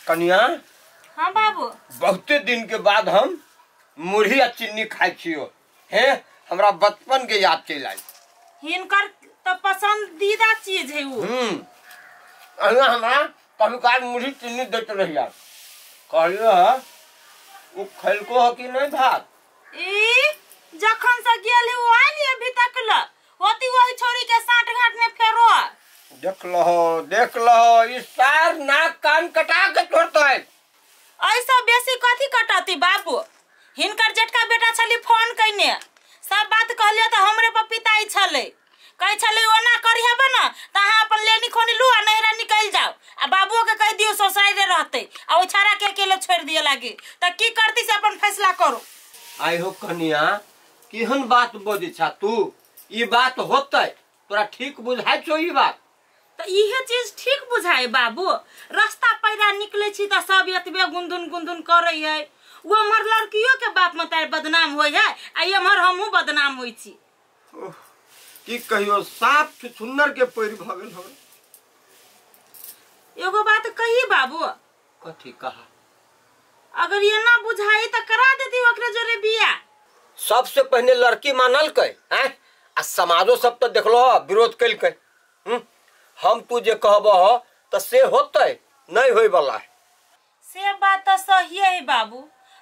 कनिया। हाँ बाबू, बहुते दिन के बाद हम मुरही आ चीनी खाइ छियो। हे हमरा बचपन के याद चलि आयल। हिनकर तो पसंदीदा चीज है वो। अहिना हमरा कभी मुरही चीनी दैत रहिया। कहलियो वो खैलको ह कि नहीं भात? ई जखन से गेल वो आयल अभी तक ल होती वही छोरी के साठ घाट में फेरो। देख लहो देख लहो, ई सार नाक कान कटा के छोड़तै। ऐसा बेसी कथी कटती बाबू? हिनकर जेठका बेटा छली फोन कइने सब बात कहलिए त हमरे पर पिताई छले। कहै छले ओना करी हेबे न त अहाँ अपन लेनी खोनी लू आ नहिरा निकल जाओ आ बाबूओ के कह दियो ससुरारे रहते आ ओ छाड़ा के अकेले छोड़ दिए लागी। त की करती से अपन फैसला करो। आई हो कनिया, केहन बात बजै छा तू? ई बात होतै तोरा ठीक बुझाइ छौ ई बात? त इहे चीज ठीक बुझाए बाबू। रास्ता पैरा निकले छी त सब एतबे गुंदुन गुंदुन करै है। वो हमर लड़कियों के बाप मतार बदनाम होय है आ एमहर हमहू बदनाम होई छी। की कहियो, साफ छुछुन्नर के पैर भ गेल हो। एगो बात कही बाबू? कथी कहा? अगर ये ना बुझाई त करा देती ओकरे जोरे बियाह। सबसे पहले लड़की मानलकै हैं आ समाजो सब त देखलो विरोध कइलकै। हम तू जे कहबह त से होतै नहीं होय वाला है। से बात त सही है बाबू,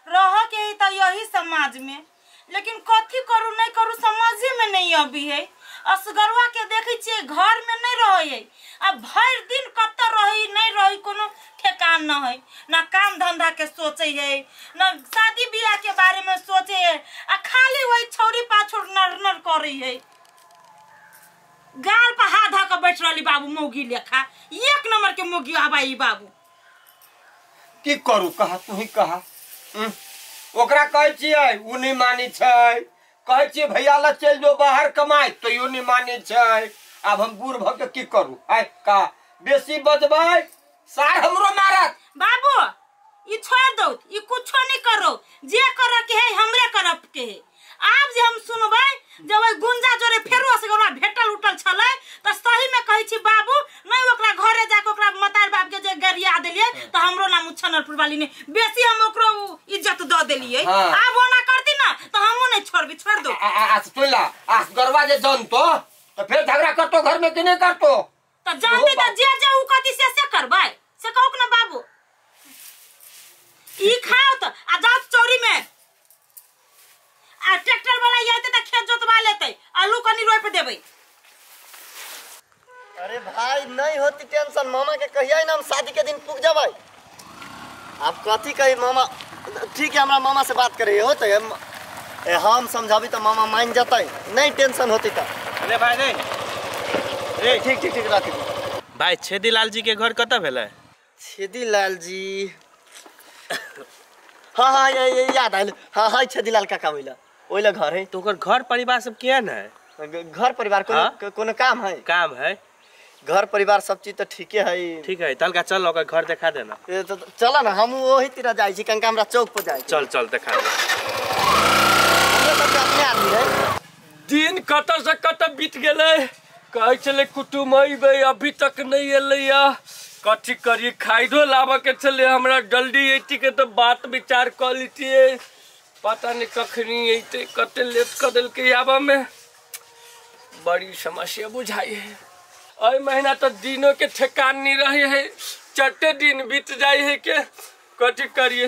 रह के ही त यही समाज में, लेकिन कथी करू नहीं करू समझे में नहीं अभी है। असगरवा के देखै छियै घर में नहीं रहै है आ भरि दिन कत रही नहीं रही कोनो ठेकान न है। ना काम धंधा के सोचे है ना शादी बियाह के बारे में सोचे है आ खाली वही छौरी पाछुर नर नर करै है। गाल पर हाथ धऽ के बैठ रहली बाबू मौगी लेखा, एक नंबर के मौगी हबाई बाबू। की करू कहा तू ही कहा। ओकरा कहै छियै उ नहीं मानै छै, कहै छियै भैया ला चलि जो बाहर कमाय तैयो नहीं मानै छै। आब हम बूढ़ भऽ के की करू? आय का बेसी बजबै सार हमरो मारत। बाबू ई छोड़ दो, ई कुछो नहीं करो, जे करे के है हमरे करब के है। आब जे हम सुनबै जब ओइ गुंजा जोरे फेरो असगरवा भेटल उटल छलै त सही में कहै छी बाबू नहीं ओकरा घरे जाके ओकरा मतार बाप के जे गरिया देलियै त हमरो नाम उछनरपुर वाली ने बेसी हम ओकरो इज्जत द देलियै। हाँ। आब ओना करती ना त हमहु नहीं छोड़बी, छोड़ दो। आ सुन ला, असगरवा जे जनतो त फेर झगड़ा करतो घर में कि नहीं करतो? त जानते त जे जे उ कथी से करबै से कहू ना बाबू। ई खाओ त आ जाओ चोरी में आ ट्रैक्टर वाला आयते त खेत जोतवा लेते, आलू कनी रोप देबै। अरे भाई नहीं होती टेंशन, मामा के कहिया ना हम शादी के दिन पुग जबै। आप कथी कही मामा? ठीक है हमरा मामा से बात करे होते, हम समझाबी तो मामा मान जतै, नहीं टेंशन होती त। अरे भाई नहीं रे, ठीक ठीक ठीक राखी। भाई छेदीलाल जी के घर कत भेलै? छेदीलाल जी हाँ हाँ ये याद आयल। हाँ हाँ छेदीलाल काका ओइला ओइला घर है। तो ओकर घर परिवार सब केहन है? घर परिवार कोनो कोनो काम है? काम है घर परिवार सब चीज तो ठीके है। ठीक है तलका चल ओकर घर देखा देना। तो चल ना हम वही तिरा जाइ छी, कंका हमरा चौक पर जाइ। चल चल देखा दे। हमरा सब अपने आदमी है। दिन कत से कत बीत गेलै, कहै छलै कुटुम अइबै अभी तक नहीं एलैया। कथी करी, खाइदो लाबऽ के छलै हमरा, जल्दी अयती के तो बात विचार कऽ लितियै। पता नहीं कखनी अयतै, कते लेट कऽ देलकै आबऽ में। बड़ी समस्या बुझाई है। एहि महीना तो दिनों के ठेकान नहीं रहे है, चटे दिन बीत जाय है के कथी करिए,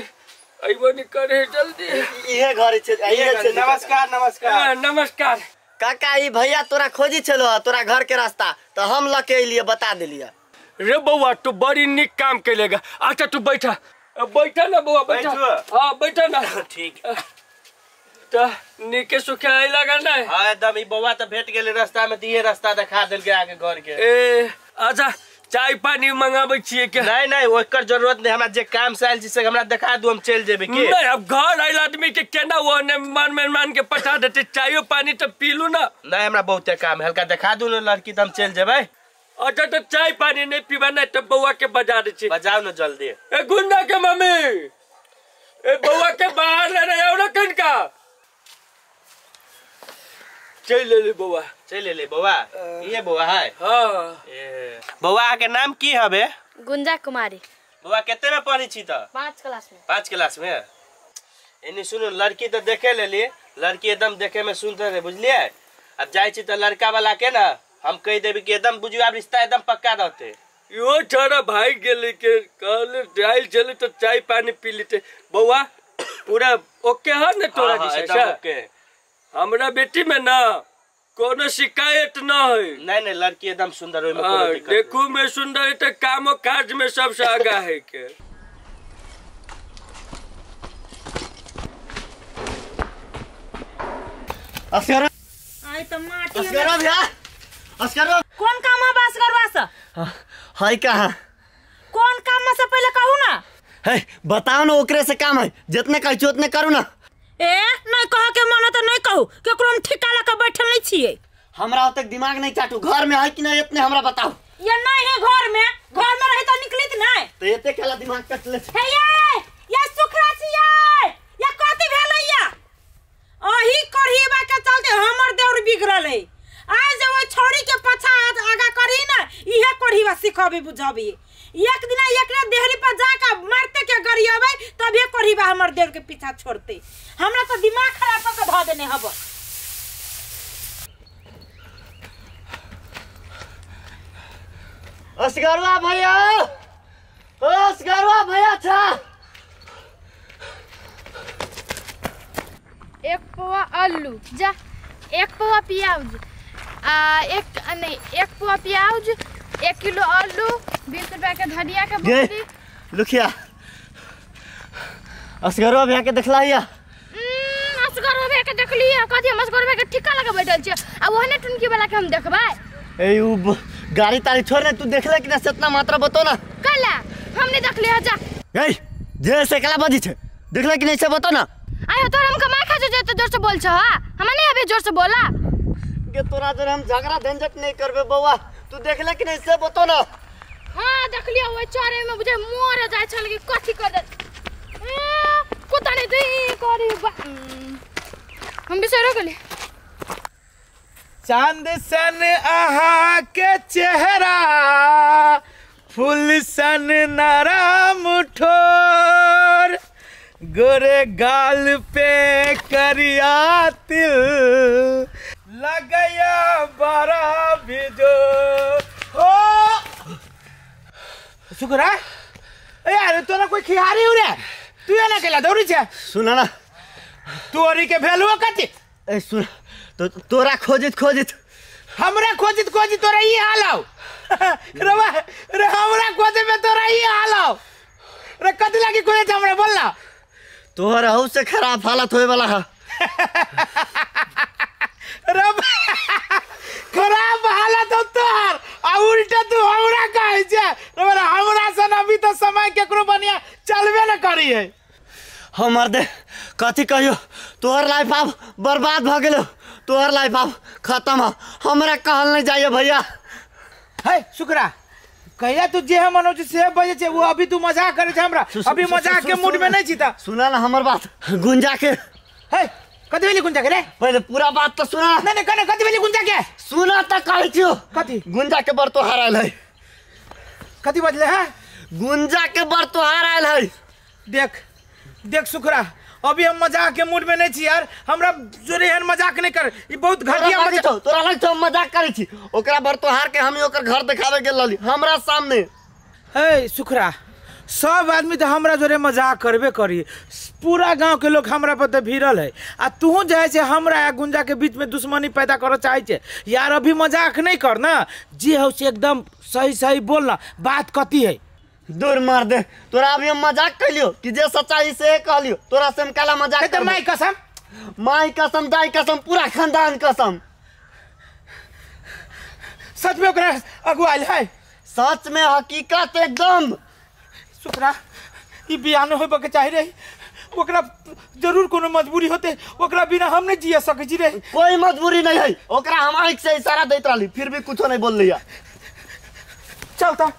अइबो नहीं करे जल्दी। इहे घर छै, इहे छै। नमस्कार नमस्कार नमस्कार काका। ई भैया तोरा खोजी छलो तोरा घर के रास्ता, तो हम लके अइलिए बता देलिए। रे बउआ तू बड़ी निक काम कैलेगा। अच्छा तू बैठा बैठा ना बउआ बैठा। हाँ बैठा ना। ठीक तो निके सुखे आई लगा ना? हाँ एकदम। ई बउआ तो भेट गेलै रास्ता में, दिए रास्ता देखा देलकै आगे घर के। ए अच्छा चाय पानी मंगाबै छियै के? नहीं नहीं ओकर जरूरत नहीं, हमरा जे काम से आयल छी से हमरा देखा दू, हम चलि जेबै। के नहीं अब घर आयल आदमी के केना वो ने मान मान के पठा देते, चायो पानी तो पीलू ना। नहीं हमरा बहुते काम है, हल्का देखा दू ना लड़की तो हम चलि जेबै। अच्छा तो चाय पानी नहीं पीबा नहीं तो बउआ के बजा दे छी। बजाओ ना जल्दी। ए गुंडा के मम्मी, ए बउआ के बाहर ले आओ ना कनका। चल ले बउआ, चल ले बउआ। ये बउआ है? हाँ। बउआ के नाम की हबे? गुंजा कुमारी। बौआ कते में पढ़ै छी त? 5 क्लास में। 5 क्लास में। एनी सुनू लड़की तो देखे लेली, लड़की एकदम देखे में सुंदर है बुझलिए। अब जाय छी त लड़का वाला के ना हम कह देबी कि एकदम बुझियो आब रिश्ता एकदम पक्का रहते। यो छोरा भाई गेली के कहले जाइल चले तो चाय पानी पी लेते। बौआ पूरा ओके है ना तोरा? हाँ, जी एकदम ओके। हमरा बेटी में ना कोनो शिकायत न है। नहीं नहीं लड़की एकदम सुंदर है, कोनो दिक्कत देखू में सुंदर है तो कामो काज में सबसे आगा है के। असगर आई तो माटी असगर भैया असगर कौन काम है असगरवा से? है कहां? कौन काम से पहले कहू ना। है बताओ ना ओकरे से काम है, जितने कहै छी उतने करू ना। ए नहीं कह के मन तो नहीं कहू, केकरो हम ठिका लगा बैठल नहीं छिए। हमरा ओतेक दिमाग नहीं चाटू, घर में है कि नहीं इतने हमरा बताओ। ये नहीं है घर में, घर में रही तो निकलित नहीं। तो एते केला दिमाग कटले हे ये ये सुखरा छिए ये कथि भेलै या? अही करहीबा के चलते हमर देवर बिगड़ल है। आज जे ओइ छोड़ी के पछा आगा करी ना इहे करहीबा सिखबी बुझबी। एक दिन एकरे देहरी पर जाके मारते के गरियबै तबे करहीबा हमर देवर के पीछा छोड़ते। हमरा तो दिमाग खराब क के ध देने हब। असगरवा भैया, ओ असगरवा भैया छा। 1 पौवा आलू जा, 1 पौवा प्याज आ एक नहीं 1 पौवा प्याज, 1 किलो आलू, 20 रुपया के धनिया के बोली। लुखिया असगरवा भैया के देखला हिया? असगरवा भैया के देखली कथी? हम असगरवा के ठिका लगा बैठल छियै आ ओहने टुनकी वाला के हम देखबै। ए उ गाड़ी ताड़ी छोड़ ने, तू देखले कि ना से इतना मात्रा बतो ना। कला हम नहीं देखले ह जा। ए जे से कला बजी छे देखले कि नहीं से बतो ना। आयो तोर हम कमाई खा जे तो जोर से बोल छ। हां हम नहीं अबे जोर से बोला के तोरा जर हम झगड़ा झंझट नहीं करबे बौआ, तू देखले कि नहीं से बतो ना। हां देखलियो ओइ चरे में बुझे मोर जाय छल कि कथि कर दे। ए कोता नहीं दे करी हम बिसरो गेली। चांद सन आहा के चेहरा फूल सन नरम ठोर, गोरे गाल पे करिया तिल लगया बड़ा बिजो। ओ सुकरा ए यार तोरा कोई खिहारी हो रे, तू एना केला दौड़ी छे? सुना ना तू ओरी के भेलुओ कथि? ए सुन तो तोरा खोजित खोजित हमरा खोजित खोजित तोरा ई हाल आउ रवा रे, हमरा खोजे में तोरा ई हाल आउ रे, कथि लागी खोजे छ हमरा बोल ना। तोहर हौ से खराब हालत होए वाला है। रब खराब हालत हो तोहर आ उल्टा तू हमरा कहै छे। रवा हमरा सन अभी तो समय केकरो बढ़िया चलबे न करी है। हमर दे कथि कहियो तोहर लाइफ आब बर्बाद भ गेलो, तोहर लाइफ आब खत्म है, हमरा कहल नहीं जाइए भैया। है सुकरा कहिया तू जे हम मनोज से बजे छे वो अभी तू मजाक करे छे हमरा, अभी मजाक के मूड में नहीं छी त। सुना ना हमर बात गुंजा के। है कथि भेली गुंजा के रे? पहले पूरा बात तो सुना। नहीं नहीं कने कथि भेली गुंजा के? सुना त कहै छियो। कथि? गुंजा के बर तोहार आयल है। कथि बजले है? गुंजा के बर तोहार आयल है। देख देख सुखरा अभी हम मजाक के मूड में नहीं छी यार, हमरा जोरे एहन मजाक नहीं कर, ई बहुत घटिया मजाक छौ। तोरा लग छौ मजाक करै छी? ओकरा बर तोहार के हम ओकर घर देखावे गेल रहली हमरा सामने। ए सुखरा सब आदमी तो हमरा जोरे मजाक करबे करी, पूरा गांव के लोग हमरा पर तो भिड़ल है आ तू जे है हमरा आ गुंजा के बीच में दुश्मनी पैदा करऽ चाहै छे यार। अभी मजाक नहीं कर ना, जे हो से एकदम सही सही बोल ना, बात कथी है? दूर मार दे तोरा अभी हम मजाक कैलियो कि जे सच्चाई से कहलियो, तोरा से हम काला मजाक तो माई कसम, माई कसम, दाई कसम, पूरा खानदान कसम। सच में ओकरा अगुआल है? सच में हकीकत एकदम। सुकरा ई बियाह होबे के चाही रे, ओकरा जरूर कोनो मजबूरी होते, ओकरा बिना हम नहीं जिया सकै छी रे। कोई मजबूरी नहीं है, ओकरा हम आँख से इशारा दैत रहली फिर भी कुछो नहीं बोलली। चल त